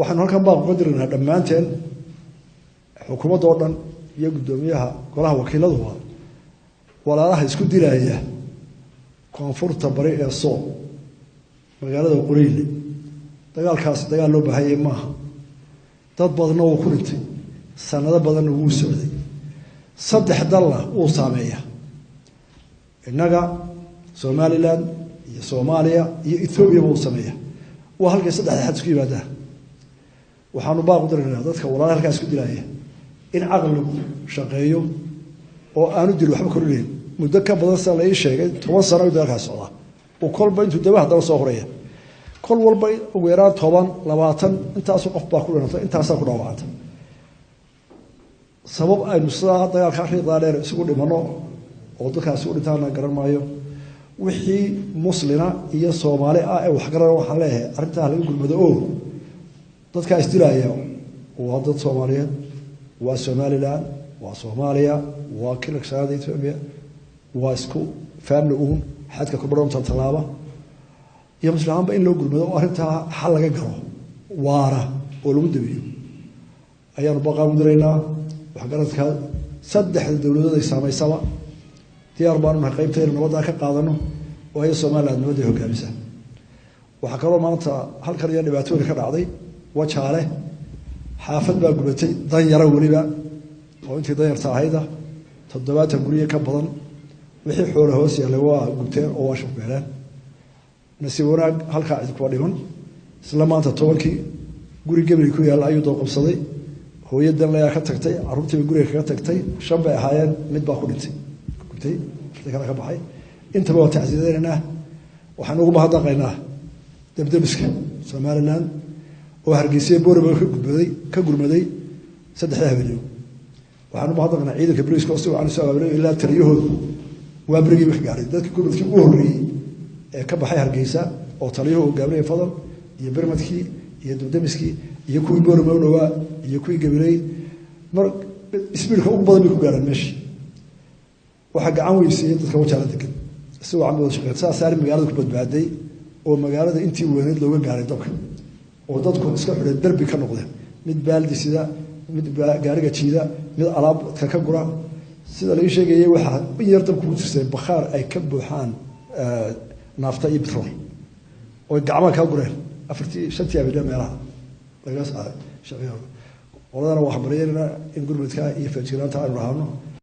Waxaanu halkan baaq uga diraynaa dhammaanteen xukuumadda oo dhan iyo guddoomiyaha golaha wakiiladuba walaalaha isku dilaya koonfurta bari ee Sool, magaalada Qoriyle. Dagaalkaasi dagaal loo baahanyay maaha. Dad badanna wuu ku dhintay, sanado badanna wuu socday, saddex dalna wuu saameeya: innaga Somaliland iyo Soomaaliya iyo Ethoobiaba wuu sameeya. Waa halkay saddexda xad isku yimaadaan. Waxaanu baaq u diraynaa dadka walaalaha halkaa isku dilaya in caqligu shaqeeyo oo aanu dil waxba kordhinayn. Muddo ka badan, sida la ii sheegay, 10 sano ayuu dagaalkaas socdaa, uu kolba intuu daba haddana soo horaya. Kol walba ugu yaraan 10, 20 intaasu qof baa ku dhintay, intaasaa ku dhaawacanta. Sabab aynu sidaa dagaalka riiqdaa dheer isugu dhimano oo dadkaasi u dhintaana garan maayo. Wixii muslina iyo Soomaali ah ee waxgaran waxaan leeyahay arrintaa laga gurmado oo dadkaa isdilaaya waa dad Soomaaliyeed, waa Somaliland, waa Soomaaliya, waa kilaksaada Ethiopia, waa isku family uun xadka kubadhonta tallaaba iyo muslim ahaanba in loo gurmado oo arrintaa xal laga galo waara oo lagu dabiyo ayaanu baqaan u diraynaa. Waxgaradka saddexda dowladood ay saamaysaba diyaar baanu nahay qaybta inuu nabaddaa ka qaadano, waayo Somaliland nabadday hogaamisa. Waxaa kaloo maanta halkan iyo dhibaatooyin ka dhacday Wajaale. Xaafad baa gubatay danyara weliba oo intii danyarta ahayda, 70 guryo ka badan. Wixii xoolo hoos yaallay waa gubteen oo waa shufbeeleen. Nasiib wanaag halkaa cid kuwa dhiman. Isla maanta 10-kii guri gebri ku yaalla ayuu dooqabsaday. Hooyo danlayaa ka tagtay, carruurtiiba guriga kaga tagtay, shan bay ahaayeen, mid baa ku dhintay, gubtay, afartii kale ka baxay. Intaba waa tacsiyadaynaynaa. Waxaan ugu mahadnaqaynaa debdebiska Somaliland oo Hargeysa Boorama ka gudbaday, ka gurmaday saddexda habeenimo. Waxaan u mahadnaqnaa ciidanka boliiska oo si wacan usoo abaabulay, ilaa taliyahoodu waa berigiiba ka gaadhay dadkii gurmadkii ugu horreeyey ee ka baxay Hargeysa oo taliyuhu hogaaminaya Fadal iyo bermadkii iyo debdemiskii iyo kuwii Boorama u dhowaa iyo kuwii Gabiley. Mar isbiirka ugu badan bay ku gaareen meeshii. Waxaa gacan weysiiyey dadka Wajaala degan, si wacan bay wada shaqeyn. Saasaari magaalada ku badbaaday oo magaalada intii weyneyd looga gaaray dabka oo dadku iska xidheen, derbi ka noqdeen, mid baaldi sida, mid gaariga jiida, mid alaabka ka gura. Sida laga sheegayay, waxaa in yar dabku ku jirtay bakhaar ay ka buuxaan naafta iyo bitrool oo gacmaha kaa gureen afartii shantii habeenimo meelaha laga shaqeeyo. Qoladana waa hambaryeynayna in gurmadka iyo feejignaanta aynu rahaano.